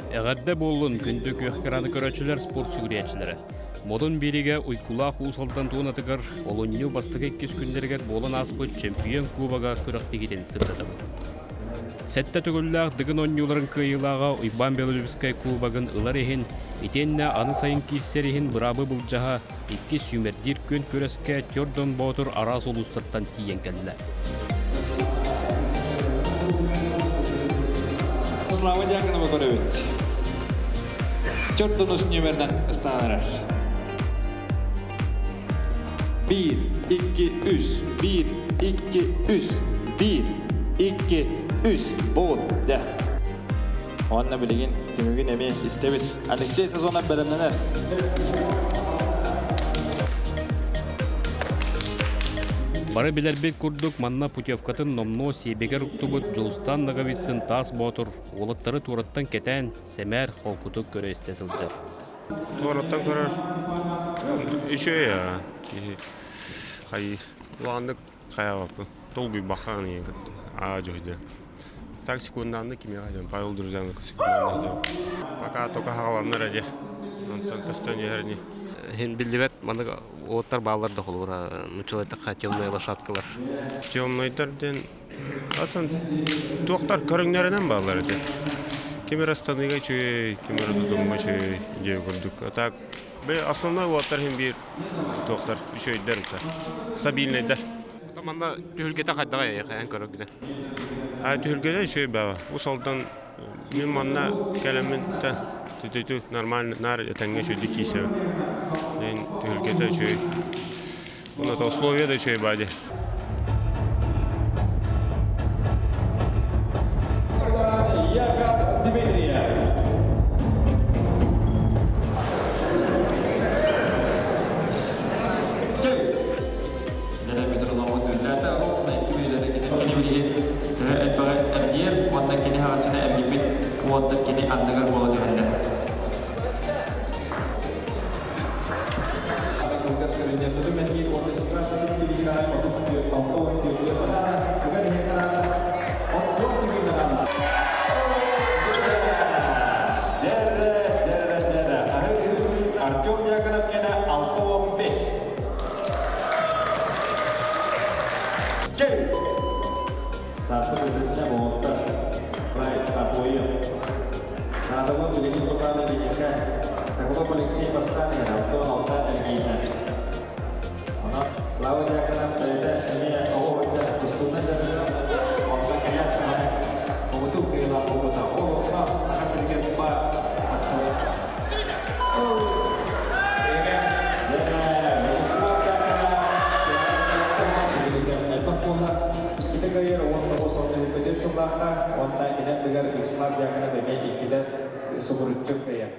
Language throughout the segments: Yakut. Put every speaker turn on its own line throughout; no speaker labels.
Эҕэрдэ буоллун, күндү күөх экраны көрөөччүлэр, спорт сүгүрүйээччилэрэ. Модун биэриигэ Уйгулаах Уус Алдан туонатыгар олунньу бастакы иккис күннэригэр буолан ааспыт чөмпүйүөн кубога күрэхтэһиитин сырдатабыт. Сэттэ төгүллээх Дыгын оонньууларын кыайыылааҕа Уйбаан Белолюбскай кубогын ылар иһин, итиэннэ аны сайын киирсэр иһин быраабы былдьаһа иккис сүүмэрдиир күөн күрэскэ Тердон Боотур араас улуустартан тиийэн кэллэ.
Слава Дьяконова көрөбүт. Чордунус нүөмэринэн ыстанар. Биир, икки, үс, биир, икки, үс, биир, икки, үс, буут, дэ. Уонна билигин түмүгүн эмиэ истэбит. Алексей Сазонов бэлэмнэнэр.
Бары билэрбит курдук, манна путевкатын номнуо сиэбигэр уктубут Дьулустаан Ноговицын Таас Боотур уолаттары туораттан кэтээн, сэмээр холкутук көрө-истэ сылдьар.
Туораттан көрөр үчүгэй аа киһи хайыы улааннык хайаабаппын долгуйбахха ийэн кытта аа дьоһуйда так секунданны кимиэхэ дьон Павел Друзьяны секунданны пока только хаҕаланнар эди онтон көстөн иһэр ини
Хин биллибэт маннык уоттар бааллар да холобура нуччалайтахха темные лошадкалар.
Темнойдар диэн атын туохтар көрүҥнэринэн бааллар этэ. Ким эрэ станыыга үчүгэй, ким эрэ тутумҥа үчүгэй диэ курдук. А так основной уоттар иһин биир туохтар үчүгэйдэр стабильнайдар.
Манна түһүлгэтэ хайдаҕай эйиэхэ эн көрөргүнэн?
А түһүлгэтэ үчүгэй баҕа. Ус Алдан мин манна кэлэммин түтүтү нормально наар этэҥҥэ үчүгэйдик киисэбин. Мин түһүлгэтэ үчүгэй. Уонна условия да үчүгэй баа дии.
Яков Дмитриев. Төһө элбэҕи эргийэр уонна кини хаҕаччыны эргийбит уоттар кини анныгар буола түһэллэр. Кылгас көрүннэр тутум эргиир уонна Артем Дьяконов кэнэ 65. Стартап үлэтинэ болуттар. Прайд обои. Саатабыл билигин тутааны биһиэхэ Соколов Алексей бастаан иһэр, Антон Алтан эргийдэ. Онон Слава Дьяконов бэйэтэ эмиэ оҕо сылдьан тустуунан дьарыгыран, онно кэлэр даҕаны муҥутуур кыайыылаах буолбута. Ол онно Саха сиригэр баар оччолор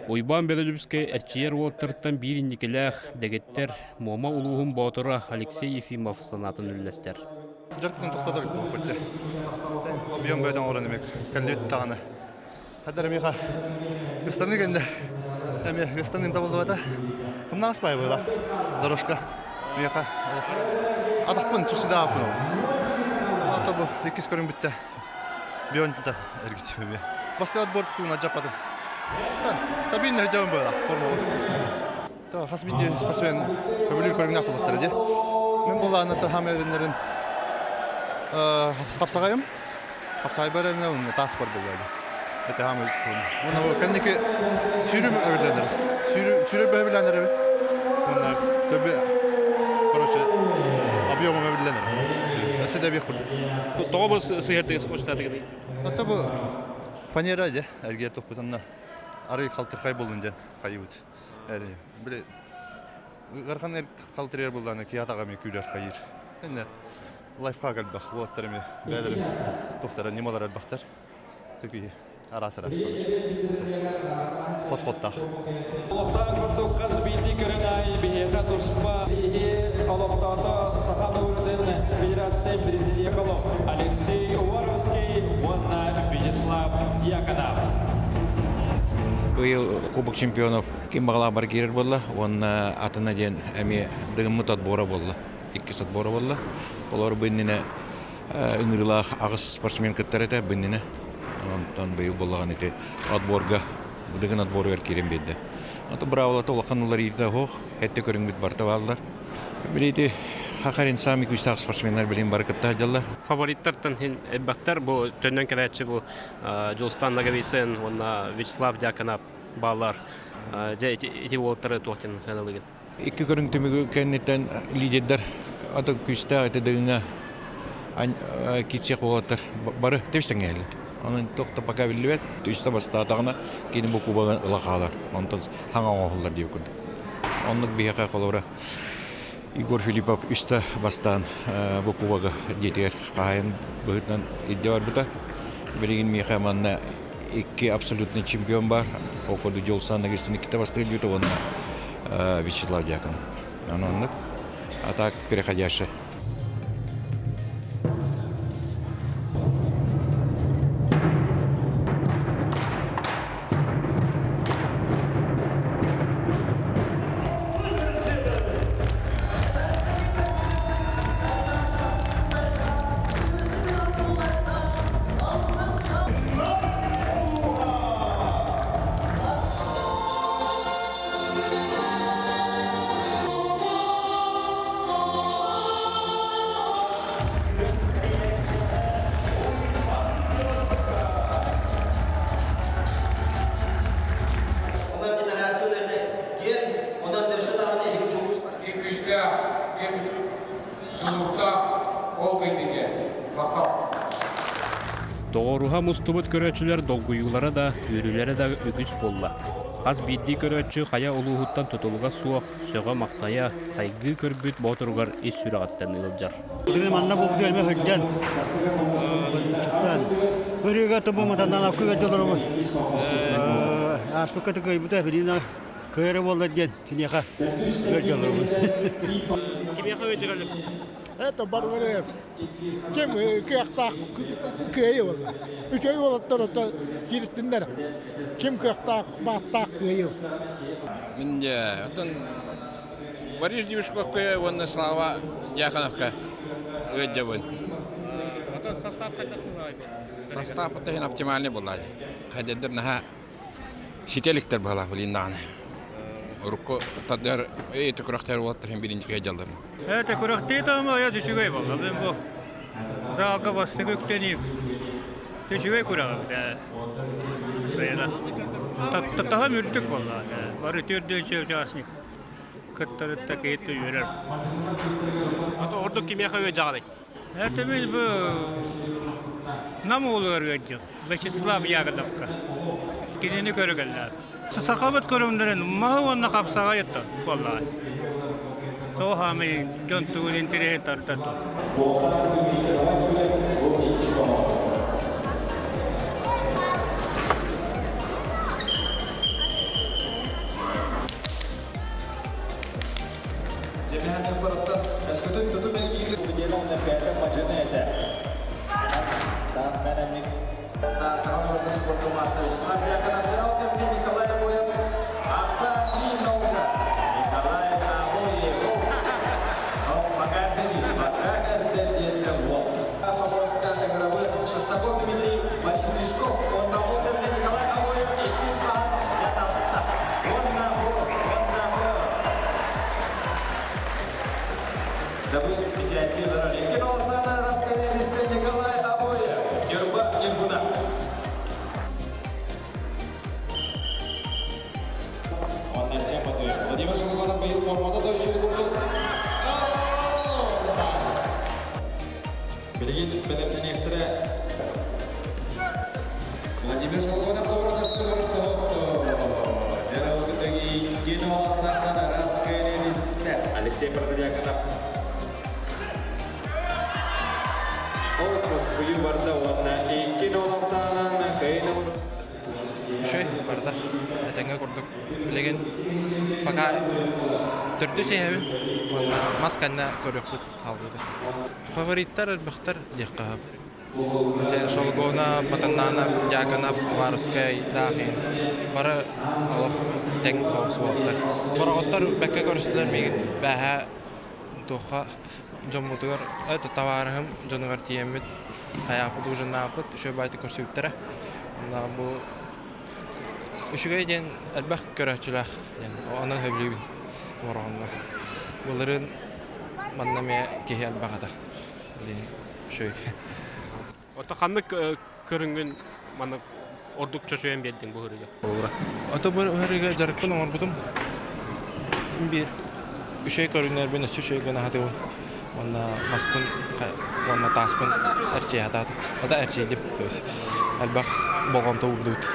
Уйбаан Белолюбскай эрчийэр уолаттартан биир инникилээх дэгиттэр Муома улууһун боотура Алексей Ефимов санаатын үллэстэр.
Дьарыктан тохтотор буолбут. Объем бөдөн оҥорон эмиэ кэллибит даҕаны. Хаддар эмиэхэ ыстаныы кэннэ эмиэ ыстаныым табыллыбата. Кымнаас баай буолар дорожка миэхэ атахпын чусудааппын ол. Ата бу иккис көрүҥ бүттэ. Бионта эргитим эмиэ. Бастакы отбор тууна жаппатым. Стабильный жабын буолар форма Хас биирдии спортсмен көбүлүүр көрүҥнээх буолуохтара дии. Мин буоллаҕына хаам эриннэрин хапсаҕайым. Хапсаҕайбар эринэ таас бар буолла дии. Это хаамый Уонна бу кэнники сүүрүм эбилэнэр. Сүүрүм эбилэнэр эбит. Уонна төбө короче объемом эбилэнэр. Өссө да эбиэх курдук.
Тоҕо бу сыһыартыгыс куочтаатыгыный?
Ата бу фанера дьэ эргиэр туппутанна арый халтырхай болун диэн хайыбыт. Эри, били ыарахан эр халтырыйар буоллаҕына киһи атаҕа эмиэ күүрэр хайыыр. Тэннэ лайфхак элбэх, уолаттар эмиэ бэйэлэрин туохтара ньымалара элбэхтэр. Түкүйи араас араас короче. Подходтаах.
Олохтоох курдук хас биирдии көрүҥ аайы биһиэхэ туспа биһиги олохтоото Саха норуотун федерациятын президент Алексей Уваровский уонна Вячеслав Дьяконов.
Быйыл Кубок чемпионов ким баҕалаах бар киирэр буолла уонна атына диэн эмиэ дыгыммыт отбора буолла. Иккис отбора буолла. Олор бу иннинэ ыҥырыылаах аҕыс спортсмен кыттар этэ бу иннинэ. Онтон быйыл буоллаҕына ити отборга Дыгын отборугар киирэн биэрдэ. Ото быраабылата улахан уларыйыыта суох, этте көрүҥмүт барыта бааллар. Билити Хахарин саамай күүстээх спортсменнар билин бары кытта сылдьаллар.
Фавориттартан хин элбэхтэр бу төннөн кэлээччи бу Дьулустан Ноговицын уонна Вячеслав Дьяконов бааллар. Дьэ ити, ити уолаттары туохтан сыаналыыгын?
Икки көрүҥ түмүгү кэнниттэн лидердэр аты күүстээх ити дыгыҥа киирсиэх уолаттар бары тэбис-тэҥҥэ Онон туох да пока биллибэт. Үстэ бастаатаҕына кини бу кубогын ыла хаалар. Онтон хаҥа оҥоһуллар диир курдук. Оннук биһиэхэ холобура Егор Филиппов үстэ бастаан бу кубогы дьиэтигэр хаһаайын быһыытынан илдьэ барбыта. Билигин миэхэ манна икки абсолютный чемпион бар. Ол курдук Дьулсан Нагистин иккитэ бастыыр диэбитэ уонна Вячеслав Дьяконов. Оннук. А так переходящий.
Күүстээх, ким тулуурдаах ол кыйдыга. Махтал.
Тоҕоруһа мустубут көрөөччүлэр долгуйуулара да, үөрүүлэрэ да үгүс буолла. Хас биирдии көрөөччү хайа улууһуттан тутулуга суох сөҕө-махтайа, хайгыы көрбүт боотуругар ис сүрэҕиттэн ыалдьар.
Билигин манна буолбут элбэх сылдьан, Көрүүгэ тубуматанан аккыга дьолоробут. Ааспыкка кыайбыта билигин кыайара буолла диэн киниэхэ ыалдьалларбыт.
Кимиэхэ ыалдьаллар?
Это барылары ким кыахтаах кыайыы буолла. Үчүгэй уолаттар ото кииристиннэр. Ким кыахтаах, бааттаах кыайыы.
Мин оттон Борис Дюшковка уонна Слава Дьяконовка ыалдьабын.
Состав хайдах
Состав оптимальный буолла. Хайдардыр наһаа ситэ иликтэр быһалаах билин даҕаны. Урукку тардыар ити күрэхтэр уолаттар иһин биринчи кыайдаллар.
Это күрэхтии таһыма айа үчүгэй буолла. Мин бу залга бастакы үктэниим. Үчүгэй күрэҕэ бит. Сайына. Таһым үрдүк буолла. Бары төрдүнчү участник кыттарытта киһи үөрэр.
Ордук кимиэхэ ыалдьаҕыный?
Это мин бу Нам уолугар ыалдьым. Вячеслав Ягодовка. Кинини көрө кэллэҕим. Сахабыт көрүҥнэрин маһы уонна хапсаҕай оттон буоллаҕа. Тоҕо хаамай дьон тугун интэриэһин тардар дуо?
Дьэмэһэн Өскөтүн тутум эргииргэ студиялаах бэйэтэ мадьыны этэ. Таах Саха норуотун спорка маастар Вячеслав Дьяконов дьарал кэмҥэ Николай Обоев ахсаан 1-0 Николай Обоев пока эрдэ пока эрдэ диэтэ уол. Вопроска ыҥырабыт Шестаков Дмитрий, Борис Движков уонна ол кэмҥэ Николай Обоев иккис хаан дьаталта. Уонна бу, уонна бу. Давыд печатный Икки Александр Раскалинистый Николай Обоев, Нюрба Нюргуна. Он всем подает. Владимир Шелгонов быйыл формада да үчүгэй курдук. Билигин бэлэмнэниэхтэрэ. Владимир Шелгонов тоҕурута сылыры тоһотту. Дьаралгытыги Кино Сарнана Раскалинистэ. Алексей Протодьяконов Отпуск барда уонна 2-0 саанан кыайыны
Үчүгэй барыта этэҥҥэ курдук. Билигин пока төрдүс иһэбин уонна мас кэннэ көрүөхпүт хаалбыта. Фавориттар элбэхтэр диэххэ сөп. Ити Шолгона, Батаннанов, Дьяконов, Барскай, Дахин бары олох тэҥ оҕус уолаттар. Бороҕоттор бэккэ көрүстүлэр миигин бээһээ туохха дьоммутугар это табаарыһым дьонугар тиийэммит хайааппыт ужиннааппыт үчүгэй баайдык көрсүбүттэрэ. Онно бу Үчүгэй диэн элбэх көрөөччүлээх диэн онон сөбүлүүбүн Бороҕоҥҥо. Былырыын манна эмиэ киһи элбэх этэ. Билигин үчүгэй.
Ото ханнык көрүҥүн маннык ордук чочуйан биэрдиҥ бу ыһырыга?
Ото бу ыһырыга дьарыкпын оҥорбутум. Биир үчүгэй көрүҥнэрбин өссө үчүгэй гына сатыыбын. Уонна маспын уонна тааспын эрчийэ сатаатым. Ото эрчийдим. То есть элбэх болҕомто уурдубут.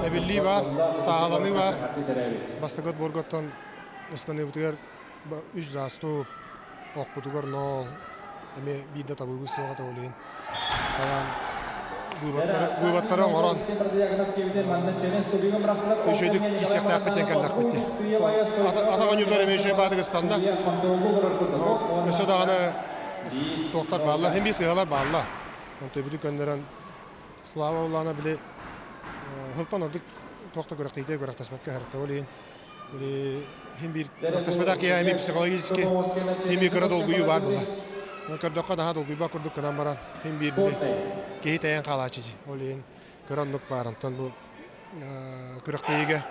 Эбиллии баар, сааһыланыы баар. Бастакы отборготтон ыстаныыбытыгар үс заастуу охпутугар ноол эмиэ биирдэ табыыбыт суох этэ ол иһин хайаан выводтары оҥорон үчүгэйдик киирсиэхтээхпит диэн кэллэхпит дии. Атах оонньуутугар эмиэ үчүгэй баатык ыстанна. Өссө даҕаны туохтар бааллар, хин биир сыһалар бааллар. Онтон бүтүн көннөрөн Слава Улаана били сылтан ордук туох да күрэхтэһиитэ күрэхтэспэккэ сырытта. Ол иһин били хин биир күрэхтэспэтэх киһи эмиэ психологически хин биир кыра долгуйуу баар буолар. Көрдөххө наһаа долгуйбат курдук гынан баран хин биир били киһи тэйэн хаалааччы дии. Ол иһин кыра оннук баар. Онтон бу күрэхтэһиигэ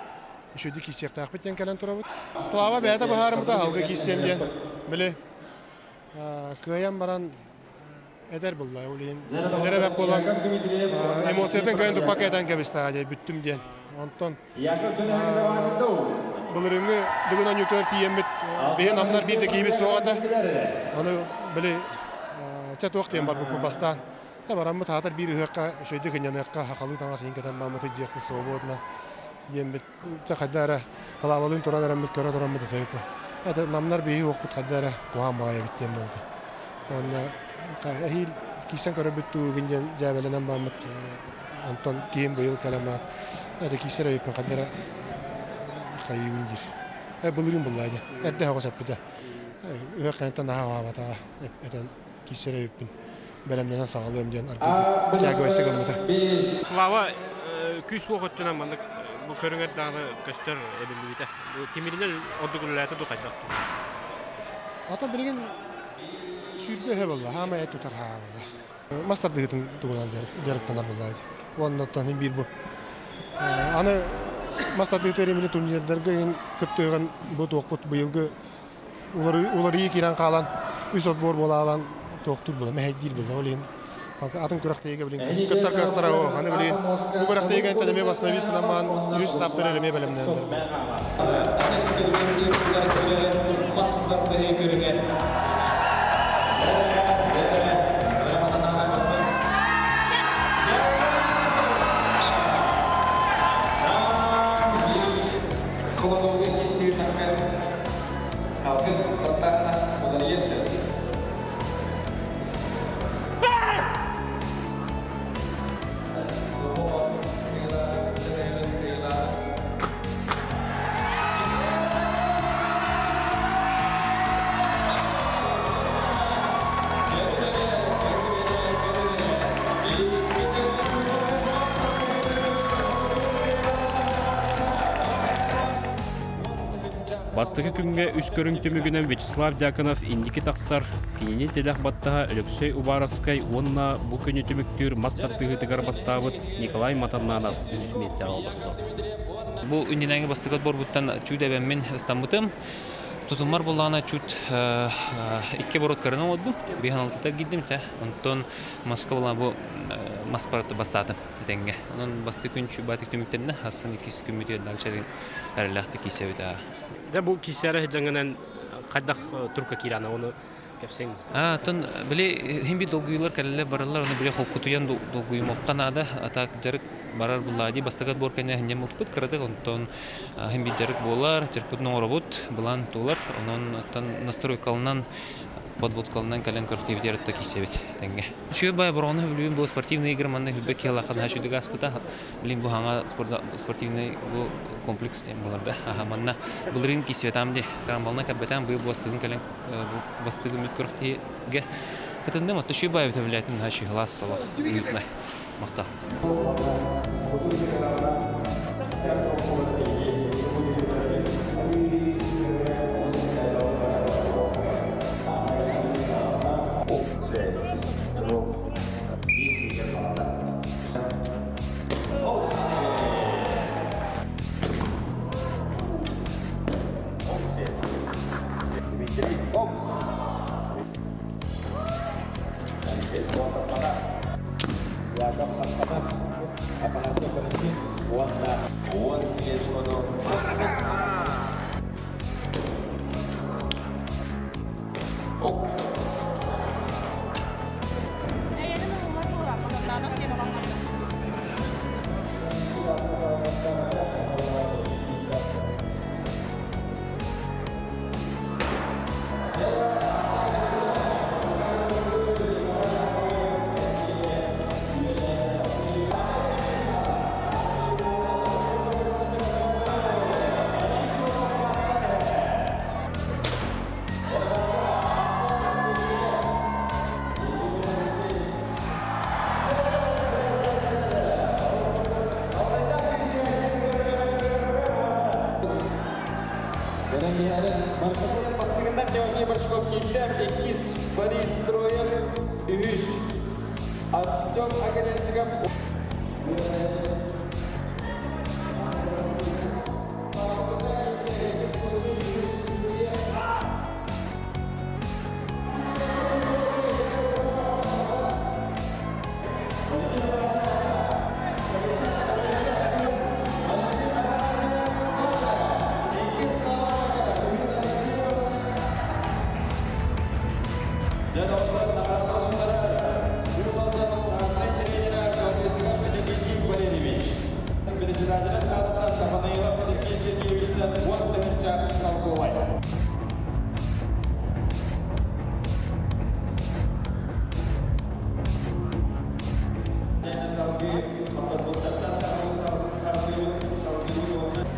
үчүгэйдик киирсиэхтээхпит диэн кэлэн турабыт. Слава бэйэтэ быһаарыммыта алгы киирсиэм диэн. Били кыайан баран эдэр булла ол иһин эдэр эбэт буолан эмоциятын кыайан туппакка этэн кэбистэҕэ дии бүттүм диэн онтон былырыыҥҥы Дыгын оонньуутугар тиийэммит биһи намнар биир да киһибит суох этэ аны били чэ туох диэн барбыппыт бастаан бараммыт аатар биир ыһыахха үчүгэйдик ынньаныахха хахалыы таҥас иһин кэтэн бааммыты дьиэхпит свободно диэммит чэ хайда эрэ халаабалыын туран эрэммит көрө тураммыт этэ это намнар биһи уохпут хайда эрэ куһаан баҕайы эбит диэн буолда уонна эһиил киирсэн көрөрбүт дуу диэн дьээбэлэнэн бааммыт онтон киһим быйыл кэлэн баар это киирсэр эбиппин хайда эрэ хайыыбын диир э былырыын буллаа диэн эрдэ оҕус эппитэ ыһыах кэнниттэн наһаа уһаабатаҕа этэн киирсэр эбиппин бэлэмнэнэн саҕалыам диэн аргыйдык втягивайся гыммыта.
Слава күүс-уох өттүнэн маннык бу көрүҥэр даҕаны көстөр эбиллибитэ. Тимиринэн ордук үлэлээтэ дуу хайдах дуу?
Ата билигин сүүрбэ үһэ буолла, хаамай эт тутар хаа буолла. Мас тардыһыытын тугунан дьарыктанар буолла. Уонна оттон биир бу аны мас тардыһыыта ремили турнирдарга иһин кыттыыгын бу туохпут быйылгы уларыйыы киирэн хаалан үс отбор буолаалан туохтуур була мэһэйдиир була ол иһин атын күрэхтэһиигэ билин кыттар кыахтара суох аны билигин бу күрэхтэһиигэ интэн эмиэ восстановись гынан баран үс этаптары эмиэ бэлэмнэнэллэр
Халгын баттааһына уларыйыан сөп.
Бастакы күҥҥэ үс көрүҥ түмүгүнэн Вячеслав Дьяконов инники тахсар, кинини тилэх баттаһа Өлөксөй Уваровскай уонна бу күнү түмүктүүр мас тардыһыытыгар бастаабыт Николай Матаннанов үс миэстэҕэ олорсор.
Бу иннинээҥи бастакы отборбуттан чуть эбэммин ыстаммытым. Тутуммар буллаҕына чуть икки оборот кыраны оҥордум. Биһан алтыта киирдим тэ. Онтон маска була бу мас бастаатым этэҥҥэ. Онон бастакы күн батик түмүктэннэ. Хассын иккис күммүтүгэр дальше эрэллээхтик киирсэбит аа.
Дьэ бу киирсээри сылдьаҥҥынан хайдах турка киирэн ону кэпсэҥ.
Аа, оттон били хин бир долгуйуулар кэлэллэр бараллар, ону били холкутуйан долгуйумуохха наада. А так дьарык барар буллаа дии бастакы отбор кэннэ хинньэн муппут кыратык, онтон хин бир дьарык буолар, дьарыкпытын оҥоробут, былаан туолар. Онон оттон настройкалынан подводкалынан кэлэн көртүбүтүгэр отто киирсэбит тэҥҥэ. Үчүгэй бай бороҕону сөбүлүүбүн бу спортивные игры манна хүббэ киһи наһаа үчүгэй ааспыта. Билин бу хаҥа спортивный бу комплекс диэн буолар да. Аха манна былырыын киирсибэтам дии. Трамвална кэлбэтам быйыл бастыгын кэлэн бастыгын мүт көрөхтиһигэ кытынным. Отто үчүгэй бай битэ наһаа үчүгэй халаас салах уютнай. Махтал.
Бастыгынан Тимофей Барчуков киирдэ, иккис Борис Троев, үһүс Артем Оконешников.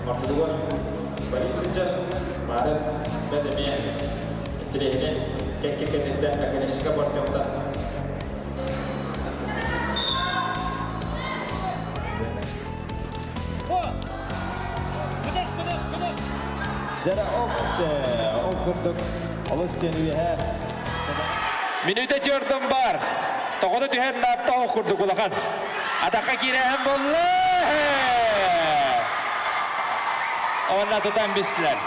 Ортотугар Борис сылдьар, баарын бэт эмиэ интириэһинэй кэккэ кэнниттэн Наконечника Артемтан Дьэ, ол курдук олус диэн үөһэ
Мүнүүтэ түөртөн бар. Тоҕото түһэр наатта ох курдук улахан. Атахха киирээһин буолла. Онна тутан бистилэр.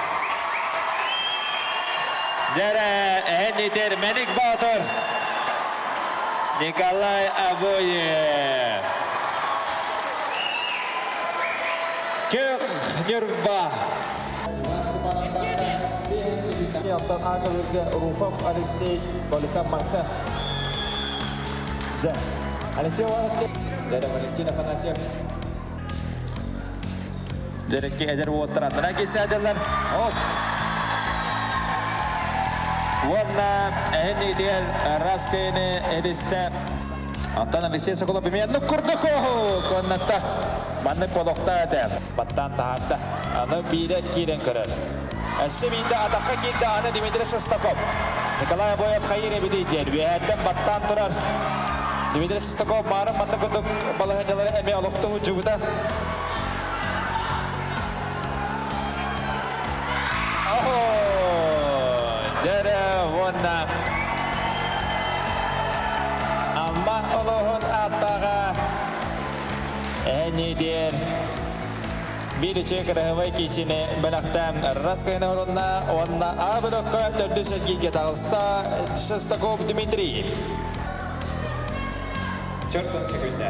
Дьэрэ, эһэн итер Мэник Боотур. Николай Обоев. Күөх Ньурба.
Оттон Аковырга Руфов Алексей Колесов Марсен. Да. Алексей Ивановский. Дядя Валентин Афанасьев.
Дьэрекки эдэр уоттар аннара кисээдьэллэр. Оп. Уонна эһин иитигэр Раскайны эдистэ. Антон Алексей Соколов именно курдук коннатта. Маннык болохта этэ. Баттаан таһаарда. Аны биирэ киирэн көрөр. Өссө биирдэ атахха киирдэ аны Дмитрий Шестаков. Николай Обоев хайыр эбитий диэн үөһээттэн баттаан турар. Дмитрий Шестаков маарын манна курдук балаһыанньалары эмиэ олохто сылдьыбыта. Дьэрэ уонна Амма олоһун ааттааҕа Эһэни диэр биир үчүгэй кыраһыбай киичини бэлэхтээн Раскайна орунна уонна А бөлөххө төрдүс эргииргэ таҕыста Шестаков Дмитрий.
Чөртөн сүгүндэ.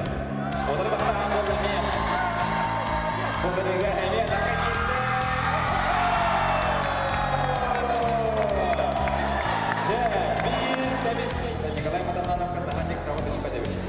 Отыры тахтаан буолла эмиэ. Бу бырыга эмиэ атахха киирдэ. Дьэ, биир тэбисти. Николай Матананов кытта саҕа түспэт эбит.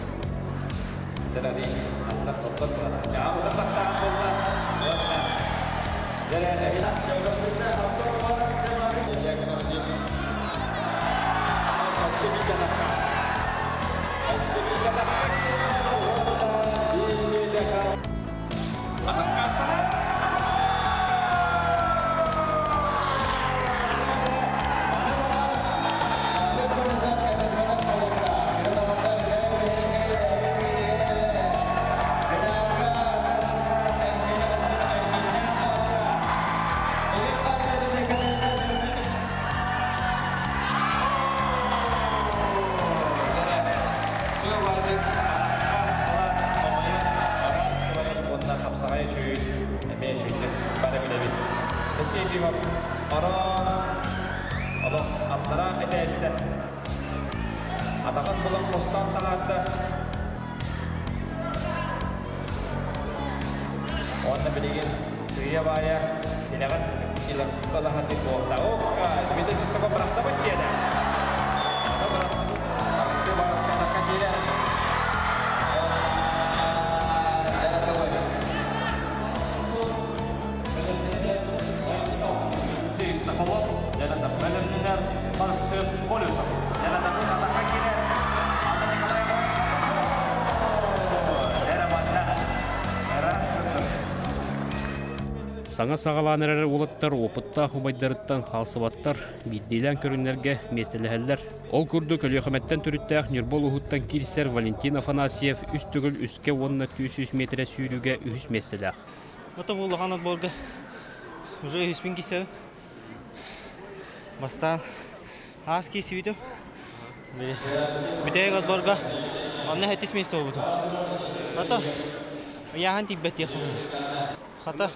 Хапсаҕай үчүгэй эмиэ үчүгэйдик бары билэбит. Алексей Ефимов орон олох аллараа этээстэн атаҕын булан хостоон таһаарда. Уонна билигин сыыйа-баайа тилэҕин ылаһаты буолла. Окка, Дмитрий Шестаков бырахсабыт диэтэ. Аны бырахсыбыт. Алексей Бараска атахха киирэр.
Алексей Соколов, бэлэмнэнэр Марсен Колесов.
Саҥа саҕалаан эрэр уолаттар уопуттаах убайдарыттан хаалсыбаттар, биирдиилээн көрүҥнэргэ миэстэлэһэллэр. Ол курдук Өлүөхүмэттэн төрүттээх Ньурба улууһуттан киирсэр Валентин Афанасьев үс төгүл үскэ уонна 200 миэтэрэ сүүрүүгэ үһүс миэстэлээх.
Это был улахан отборга уже үһүспүн кисэбин.
Бастаан аас киирсибитим. Бүтэһик отборга онно сэттис миэстэ буолбутум. Ото ыйааһын тиийбэт диэх Хата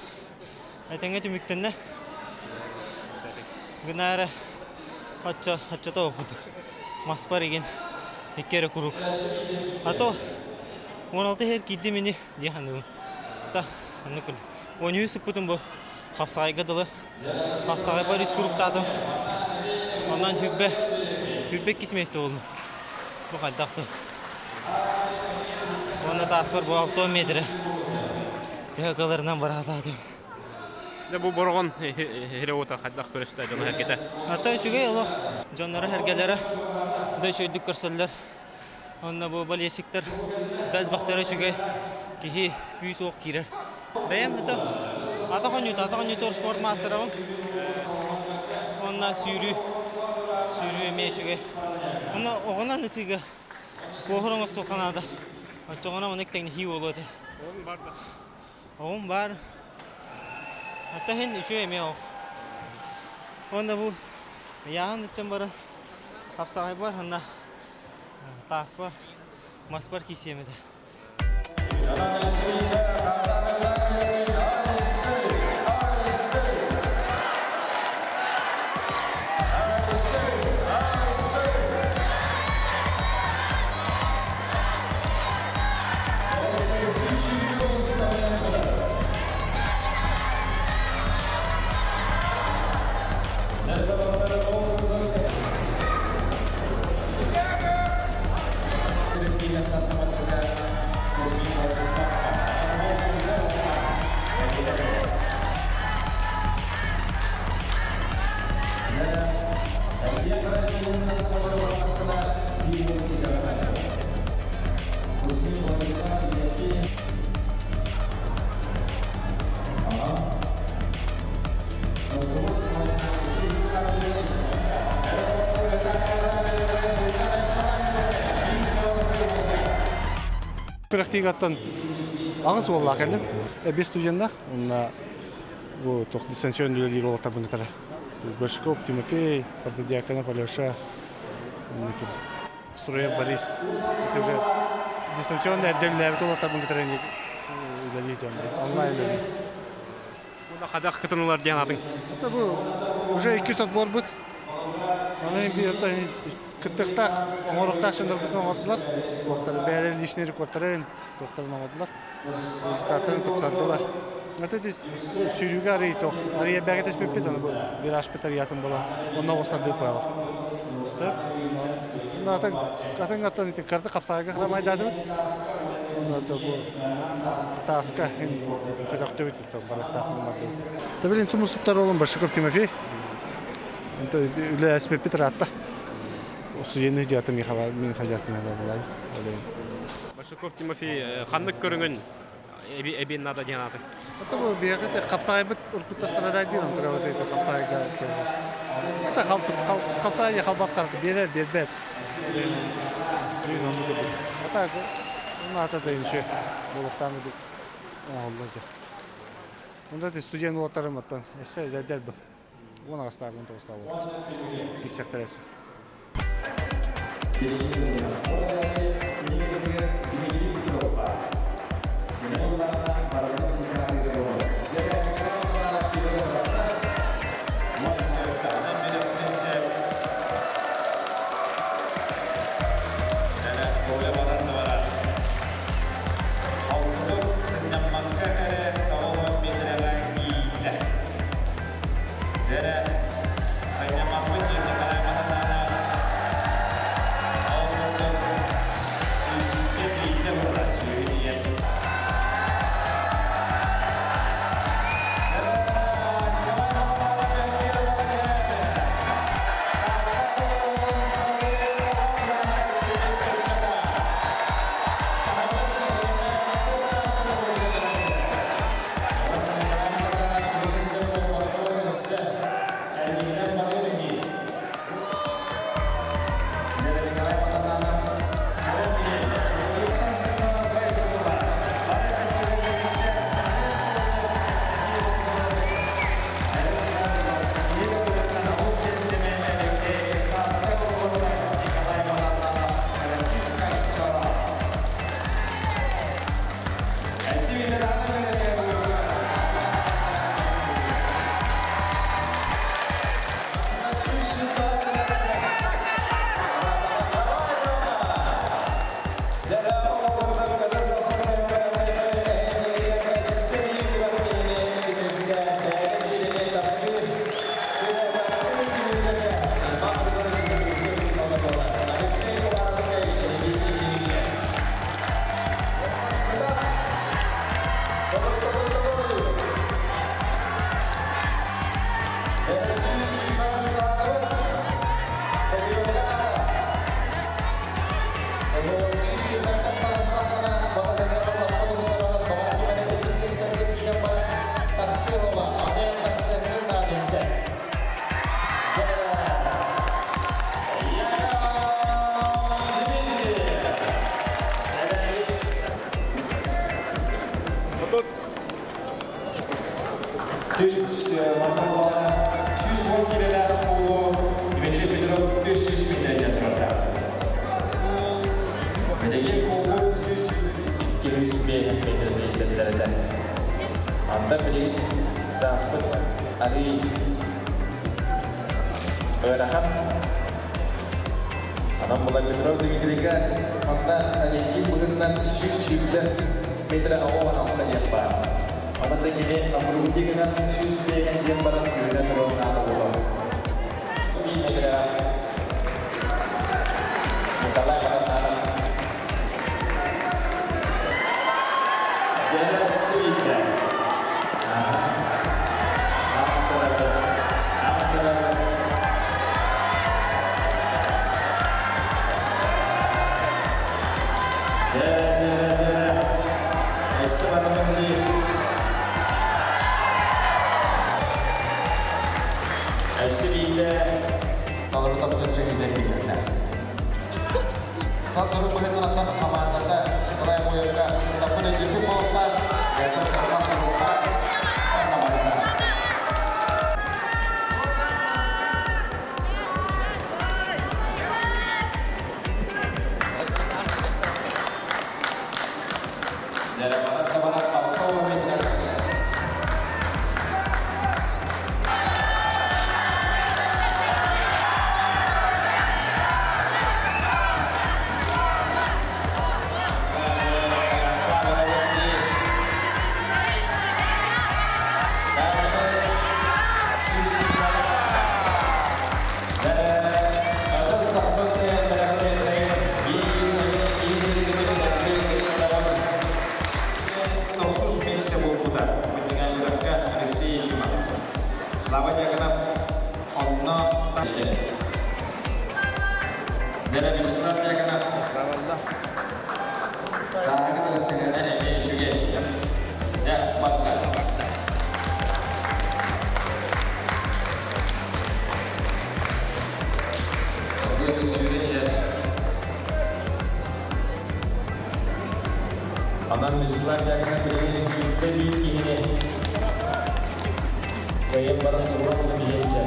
этэҥҥэ түмүктэннэ. Гына эрэ оччо оччото курдук. Маспар игин икки эрэ куруук. А то 16 иһэр киирдим ини дии саныыбын. Та оннук курдук. 13 сыппытым бу хапсаҕайга дылы. Хапсаҕайбар үс куруктаатым. Онон хүрбэ хүрбэ иккис миэстэ буоллум. Бу хайдах да. Уонна тааспар бу 6 метрэ. Төһө кыларынан бараатаатым.
Дьэ бу Бороҕон хире-уота хайдах көрүстэ дьоно сэргэтэ?
Оттон үчүгэй олох. Дьонноро сэргэлэрэ да үчүгэйдик көрсөллөр. Онно бу болельщиктар да элбэхтэрэ үчүгэй. Киһи күүс-уох киирэр. Бэйэм это атах оонньуута, атах оонньуутугар спорт маастарабын. Уонна сүүрүү, сүүрүү эмиэ үчүгэй. Уонна оҕонон ытыыга куоһур оҥостуохха наада. Оччоҕуна оннук тэҥнэһии буолуо этэ.
Оҕуҥ бар да?
Оҕум баар. Оттон иһин үчүгэй эмиэ оҕо. Уонна бу ыйааһын үттэн баран хапсаҕайбар уонна тааспар, маспар киирсиэм этэ.
Күрэхтиигаттан аҕыс уоллаах кэллим. Эбис студеннах, уонна бу туох дистанционный үлэлиир уолаттарбын кытары. Большаков Тимофей, Протодьяконов Алеша, Строев Борис. Это уже дистанционно эрдэ үлэлээбит уолаттарбын кытары үлэлии дьон онлайн үлэлиир.
Хадах кытынылар диэн атын.
Это бу уже иккис отборбут. Аны биир кыттыктаах оҥоруктаах дьоннорбутун оҥордулар. Туохтары бэйэлэрин личный рекордтарын туохтарын оҥордулар. Результаттарын тупсардылар. Это сүүрүүгэ арый туох арыйа бэгэ түспүппүт аны бу виражпыт арыйатын буолан онно оҕустардыы куйалар. Сөп. Атын атын аттан ити карты хапсаайга храмайдаатыбыт. Онно бу тааска көтөхтүбүт барахтаахпын бардыбыт. Табилин тумустуктар олон Большаков Тимофей. Үлэ эспеппит ыраатта. Студенный дьиэтэ мин хажартын булай.
Большаков Тимофей ханнык көрүҥүн эбиэн наада диэн ааты?
Это бу биһиги хапсаайбыт уркутта страдай диир онтуга хапсаайга Это хапсаай халбас карты берер бербет. А так наата да еще болуктааны оҥоһуллар дьэ. Онда ти студент уолаттарым оттон өссө эдэрдэр был. Уон аҕыстаах, уон тоҕустаах буолар. Киссэхтэрэ өссө.
Түс манна 110 килэлээх буолуо Дмитрий Петров 300 миллион турарда. Билигин кулбут 102 метр диэччэллэрэтэ. Анда билигин тааспыт арый ыарахан. Анан була Петров Дмитрийга манна ориентир быһыытынан 120 метр 86 диэн баар. Аны да кини Амрути гынан 105 диэн баран түһүнэ турар наада буолар. Метрэ Николай Матананов. Дьэрэссиитэ. Дьэрэ, дьэрэ, дьэрэ. Өссө барымын дии. Өссө биирдэ толору томточчу киирэн биһиэхтээх. Сал-сорук быһыытынан хамаандата Николай Моевка сындаппыт өйдөбүл буолуохтаах, бэйэтэ сыралаах-соруктаах онно Тохсус миэстэ буолбута Митиҥаевка Алексей Ефимов. Слава Дьяконов онно Вячеслав Дьяконов Тааһыгы тырысыгына эмиэ үчүгэй. Дьэ, барда. Анан Вячеслав Дьяконов билигин сүүрдэ биир киһини кыайан баран туран биһиэнсэ.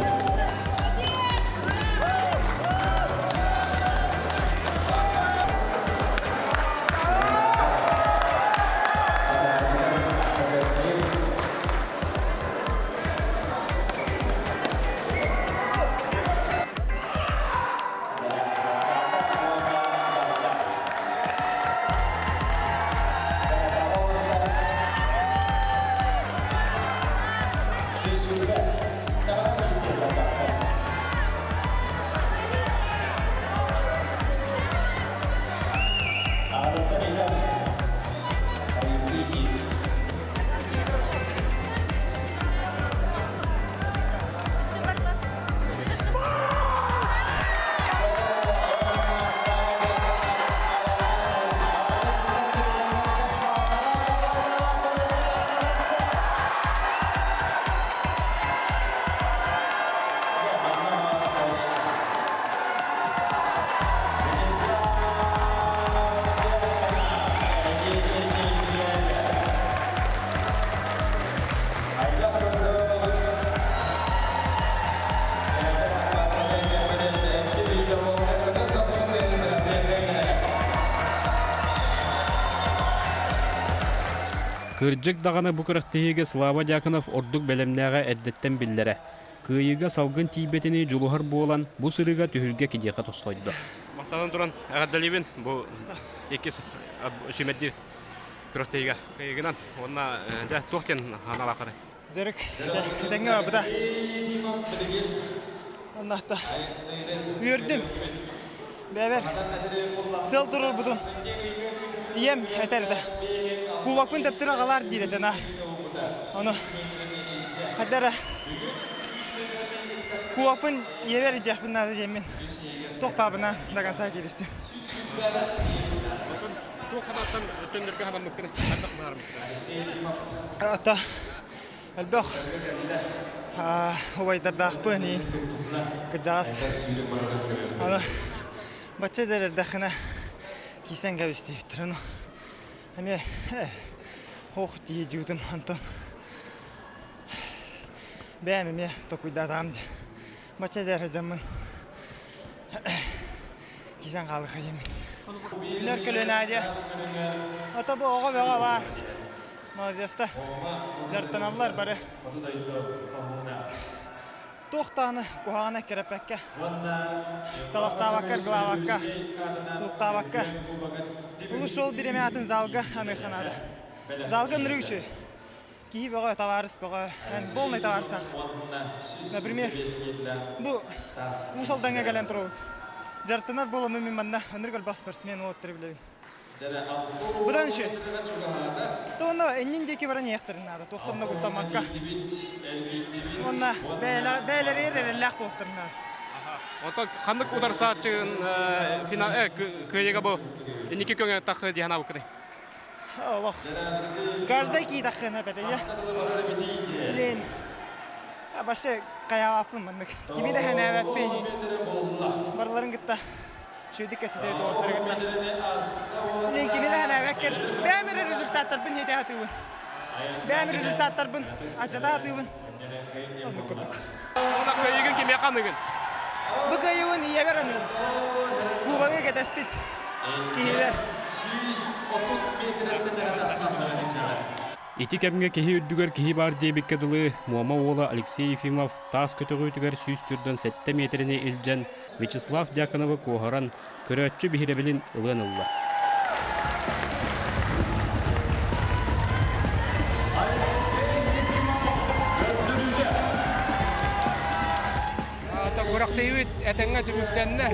Кырдьык даҕаны бу күрэхтэһиигэ Слава Дьяконов ордук бэлэмнээҕэ эрдэттэн биллэрэ. Кыайыыга салгын тиийбэтини дьулуһар буолан, бу сырыыга түһүлгэ киниэхэ тосхойдо. Бастатан туран, эҕэрдэлиибин бу иккис сүүмэрдиир күрэхтэһиигэ кыайыыгынан уонна дьэ туох диэн аналааххыный?
Дьарык этэҥҥэ барбыта. Оннохто үөрдүм. Бэбэр сыл турурбутун ийэм этэр этэ. Кубокпун төптөрү аҕалаар диир этэ наар. Ону хайдара кубокпун ийэбэр илдьиэхпин наада диэммин туох баабына до конца кииристим.
Туох хабаттан төннөргө хабаммыккын хайдах баармыккын?
Ата. Элбэх убайдардаахпын иин кырдьаҕас. Аны бачча да эрдэххинэ кисэн кэбистиэбиттэр. Ону эмиэ ох дии дьуутум Антон. Бэйэм эмиэ токуйдаатаҕым дии. Бачча эдэр дьоммун кисэн хаалыха диэммин. Үүнэр көлүөнэ диэ. Ото бу оҕо бөҕө баар. Молодецта. Дьарыктаналлар бары. Туох даҕаны куһаҕаны кэрэппэккэ, табахтаабакка, аргылаабакка, клубтаабакка, улус шоу бириэмэ атын залга аныахха наада. Залга ынырык үчүгэй. Киһи бөҕө, табаарыс бөҕө, полный табаарыстаах. Например, бу Уус Алдаҥҥа кэлэн туруобут. Дьарыктанар буоламмын мин манна ынырык элбэх спортсмен уолаттары билэбин. Будан үчүгэй. Туонна иннин диэки баран иһиэхтэрин наада, туохтан да куттаммакка. Уонна бэйэлэригэр эрэллээх буолуохтарын наада.
Ото ханнык ударсааччыгын финал кыайыга бу инники көҥө тахы диэн абыккыный?
Олох. Каждый киитаххына бэтэ Блин. Башы каябаппын маннык. Кими да хэнээбэппин. Барыларын кытта үчүгэйдик кэситэбит уолаттары кытта. Блин, кими да хэнээбэккэ бэйэм эрэ результаттарбын хитэ сатыыбын. Бэйэм результаттарбын аччата сатыыбын. Оннук курдук.
Уна кыайыгын кимиэхэ аныгын?
Бу кыайыыбын ийэбэр аныыбын. Кубогы кэтэспит киһибэр.
Ити кэмҥэ киһи үрдүгэр киһи баар диэбиккэ дылы, Муома уола Алексей Ефимов таас көтөҕүүтүгэр 147 миэтэрэни илдьэн Вячеслав Дьяконовы куоһаран, көрөөччү биһирэбилин ылыан ылла.
Күрэхтэһиибит этэҥҥэ түмүктэннэ.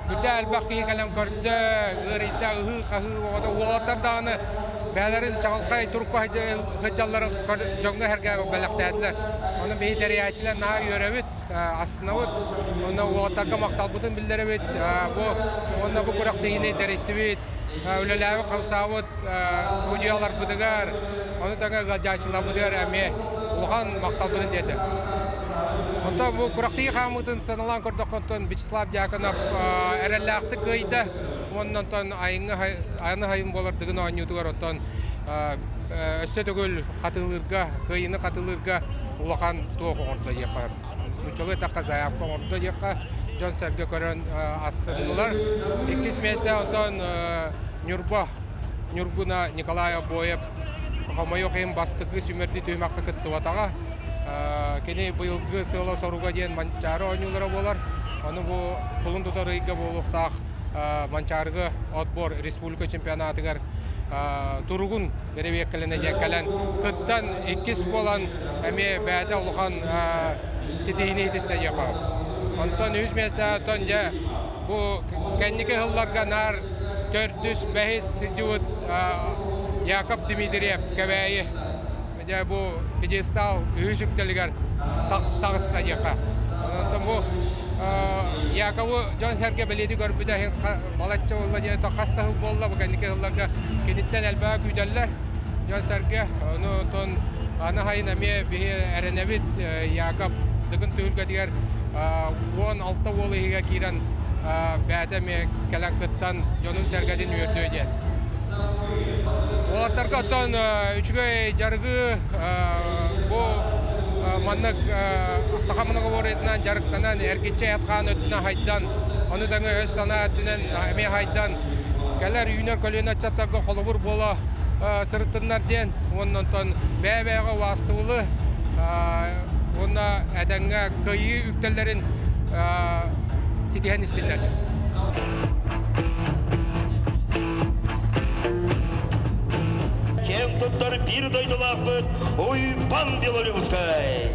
Үрдэ элбэх киһи кэлэн көрдө, ыарыйда, ыһыы-хаһыы оҕото уолаттар даҕаны бэйэлэрин чаҕылхай турукка сылдьалларын дьоҥҥо сэргээбит бэлэхтээтилэр. Ону биһи тэрийээччилэр наһаа үөрэбит. астынабыт уонна уолаттарга махталбытын биллэрэбит. Бу уонна бу күрэхтэһиини тэрийсибит, үлэлээбит, хамсаабыт судьуйаларбытыгар, ону тэҥэ ыалдьааччыларбытыгар эмиэ улахан махталбытын тиэрдэр. Онтон бу күрэхтэһии хаамыытын сыаналаан көрдөххө, онтон Вячеслав Дьяконов эрэллээхтик кыайда уонна онтон айыҥҥы аны сайын буолар Дыгын оонньуутугар оттон өссө төгүл хатылыырга, кыайыыны хатылыырга улахан туох оҥордо диэххэ, нууччалыы эттэххэ заявка оҥордо диэххэ, дьон-сэргэ көрөн астыннылар. Иккис миэстэ онтон Ньурба Ньургуна Николай Обоев хомойуох иһин бастакы сүүмэрдии түһүмэххэ кыттыбатаҕа. Кини быйылгы сыала-соруга диэн Манчаары оонньуулара буолар. Ону бу кулун тутар ыйга буолуохтаах Манчаарыга отбор республика чемпионатыгар туругун бэрэбиэркэлэнэ диэн кэлэн кыттан иккис буолан эмиэ бэйэтэ улахан ситиһиини ситистэ диэххэ. Онтон үһүс миэстэ оттон дьэ бу кэнники сылларга наар төрдүс, бэһис сылдьыбыт Яков Дмитриев Кэбээйи дьэ бу пьедестал үһүс үктэлигэр таҕыста диэххэ. Онтон бу Якову дьон-сэргэ бэлиэтии көрбүтэ балачча буолла диэн хас да сыл буолла бу кэнники сылларга киниттэн элбэҕи күүтэллэр дьон-сэргэ. Ону онтон аны сайын эмиэ биһи эрэнэбит Яков Дыгын түһүлгэтигэр 16 уол иһигэ киирэн бэйэтэ эмиэ кэлэн кыттан дьонун-сэргэтин үөрдүө диэн. Уолаттарга оттон үчүгэй дьарыгы бу маннык саха многоборьетынан дьарыктанан эргиччи эт-хаан өттүнэн хайдан, ону тэҥэ өс-санаа өттүнэн эмиэ хайдан кэлэр үүнэр көлүөнэ ыччаттарга холобур буола сырыттыннар диэн уонна онтон бэйэ-бэйэҕэ убаастыбылы уонна этэҥҥэ кыайыы үктэллэрин ситиһэн истиннэр.
Киэн туттар биир дойдулаахпыт Уйбан Белолюбскай.